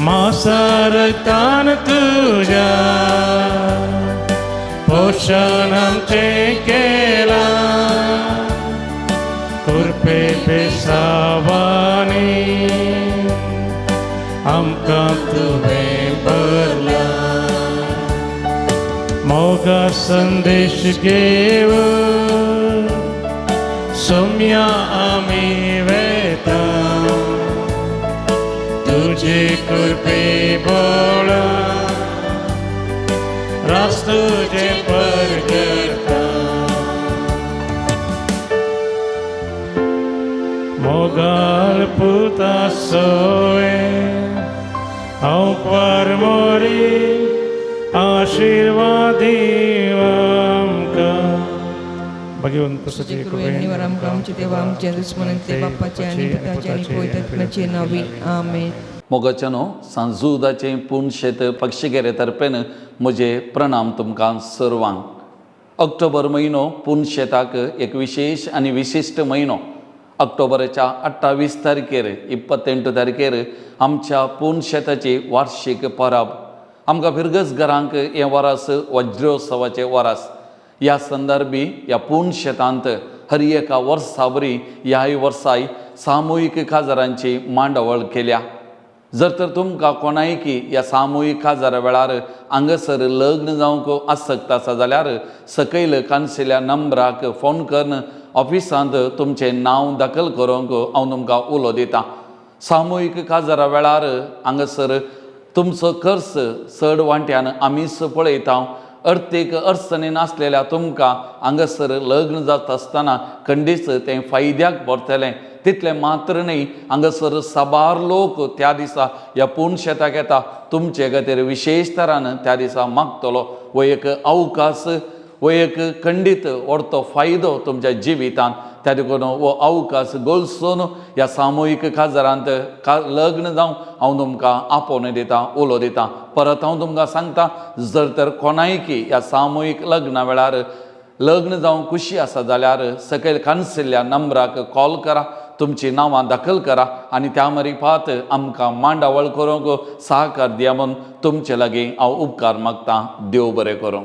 मासारतान तुज्या पोशण आमचें केलां. कृपे पेसावानी आमकां तुवें भरला. मोगा संदेश घेवन सोम्या आमी वेता. तुजे कृपे बळ रास तुजे परगता मोगाल पुता सोवे हांव परमोरी आशिर्वादी आमकां भगवंत तुजे कृपेन निवार आमकां आमचे देवा आमच्या दुस्मनांतले बापाचे आनी पुताचे आनी पवित्र आत्म्याचे नांवी आमेन. मोगाच्यानो सांजुदाचें पूर्ण शेत पक्षिगेरे तर्फेन म्हजे प्रणाम तुमकां सर्वांक. ऑक्टोबर म्हयनो पूर्ण शेताक एक विशेश आनी विशिश्ट म्हयनो. ऑक्टोबराच्या 28 तारखेर 28 तारखेर आमच्या पूर्ण शेताची वार्षीक परब. आमकां फिरगज घरांक हें वरास वज्रोत्सवाचें वरास. ह्या संदर्भी ह्या पूर्ण शेतांत हर एका वर्सा बरी ह्याय वर्साय सामुहीक काजारांची मांडावळ केल्या. जर तर तुमकां कोणायकी ह्या सामुहीक काजारा वेळार हांगासर लग्न जावंक आसक्त आसा जाल्यार सकयल कानशिल्या नंबराक फोन करून ऑफिसांत तुमचें नांव दाखल करूंक हांव तुमकां उलो दितां. सामुहीक काजारा वेळार हांगासर तुमचो खर्च चड वांट्यान आमीच पळयता. अर्थीक अडचणीन आसलेल्या तुमकां हांगासर लग्न जाता आसतना खंडीच तें फायद्याक पडटलें. तितलें मात्र न्हय, हांगासर साबार लोक त्या दिसा ह्या पूर्ण शेताक येता. तुमचे खातीर विशेश तरान त्या दिसा मागतलो हो एक अवकाश, हो एक खंडीत व्हडतो फायदो तुमच्या जिवितांत. त्या देखून हो अवकाश गळसून ह्या सामुहीक काजारांत लग्न जावं हांव तुमकां आपोवणें दितां, उलो दितां. परत हांव तुमकां सांगता, जर तर कोणायकी ह्या सामुहीक लग्ना वेळार लग्न जावंक खुशी आसा जाल्यार सकयल कानशिल्ल्या नंबराक कॉल करा, तुमचीं नांवां दाखल करा आनी त्या मारिफात आमकां मांडावळ करूंक सहकार दिया म्हूण तुमचे लागीं हांव उपकार मागतां. देव बरें करूं.